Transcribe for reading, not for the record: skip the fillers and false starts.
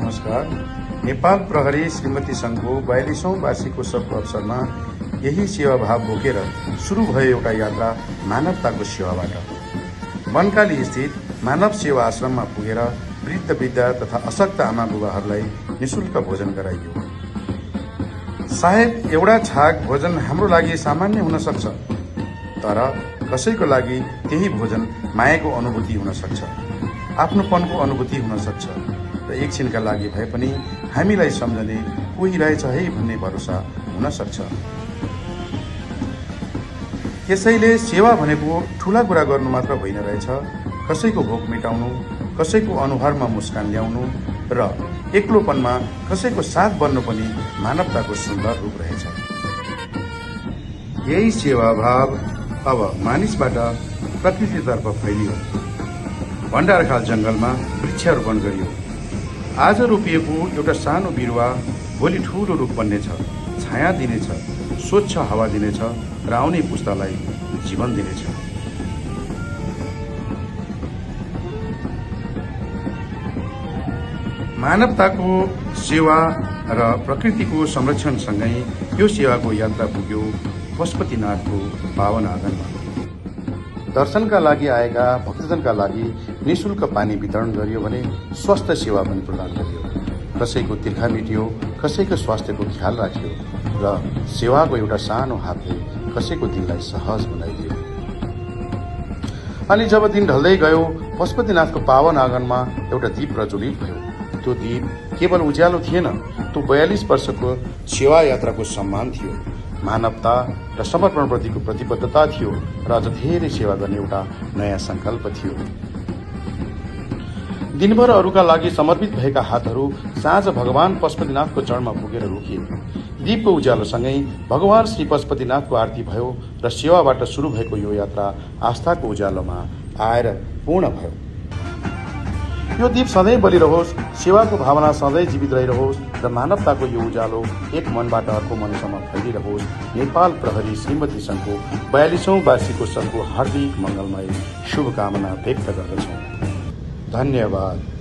नमस्कार। नेपाल प्रहरी श्रीमती संघको 42औं वार्षिकोत्सवको अवसरमा यही सेवाभाव बोकेर सुरु भयो एउटा यात्रा मानवताको सेवाबाट। बनकाली स्थित मानव सेवा आश्रममा पुगेर वृद्ध वृद्धा तथा अशक्त आमा बुबाहरूलाई निशुल्क भोजन गराइयो। सायद एउटा छाक भोजन हाम्रो लागि सामान्य हुन सक्छ, तर कसैको लागि त्यही भोजन मायाको अनुभूति हुन सक्छ, आफ्नोपनको अनुभूति हुन सक्छ र एकछिनका लागि भए पनि हामीलाई सम्झने कोही रहेछ है भन्ने भरोसा हुन सक्छ। त्यसैले सेवा भनेको ठूला कुरा गर्नु मात्र होइन रहेछ, कसैको भोक मेटाउनु, कसैको अनुहारमा मुस्कान ल्याउनु र एक्लोपनमा कसैको साथ बन्नु पनि मानवताको सुन्दर रूप रहेछ। यही सेवाभाव अब मानिसबाट प्रकृतितर्फ फैलियो। भण्डारखाल जंगलमा वृक्षारोपण गरियो। आज रोपिएको एउटा सानो बिरुवा भोलि ठूलो रूप बन्नेछ, छाया दिनेछ, स्वच्छ हावा दिनेछ र आउने पुस्तालाई जीवन दिनेछ। मानवताको सेवा र प्रकृतिको संरक्षणसँगै यो सेवाको यात्रा पुग्यो पशुपतिनाथको पावन आँगनमा। दर्शनका लागि आएका भक्तजनका लागि निशुल्क पानी वितरण गरियो भने स्वास्थ्य सेवा पनि प्रदान गरियो। कसैको तिर्खा मिटियो, कसैको स्वास्थ्यको ख्याल राखियो र सेवाको एउटा सानो हातले कसैको दिनलाई सहज बनाइदियो। अनि जब दिन ढल्दै गयो, पशुपतिनाथको पावन आँगनमा एउटा दीप प्रज्वलित भयो। त्यो दीप केवल उज्यालो थिएन, त्यो 42 वर्षको सेवा यात्राको सम्मान थियो, मानवता र समर्पणप्रतिको प्रतिबद्धता थियो र अझ धेरै सेवा गर्ने एउटा नयाँ संकल्प थियो। दिनभर अरूका लागि समर्पित भएका हातहरू साँझ भगवान पशुपतिनाथको चरणमा पुगेर रोकिए। दीपको उज्यालोसँगै भगवान श्री पशुपतिनाथको आरती भयो र सेवाबाट सुरु भएको यो यात्रा आस्थाको उज्यालोमा आएर पूर्ण भयो। यो दीप सधैँ बलिरहोस्, सेवाको भावना सधैँ जीवित रहिरहोस् र मानवताको यो उज्यालो एक मनबाट अर्को मनसम्म फैलिरहोस्। नेपाल प्रहरी श्रीमती संघको 42औं वार्षिकोत्सवको हार्दिक मङ्गलमय शुभकामना व्यक्त गर्दछौँ। धन्यवाद।